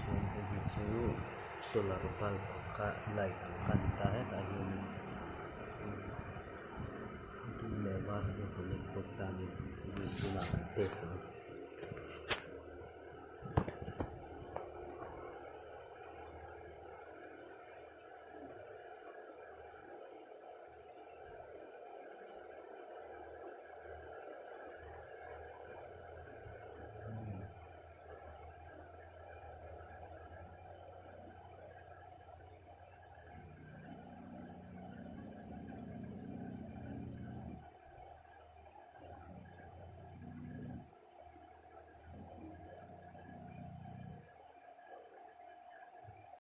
Chuan hei hi chu solar bulb ang kha light ang kha a ni ta hetah hianin a dum leh a var hi a connect bawk ta a ni tunah kan test ang.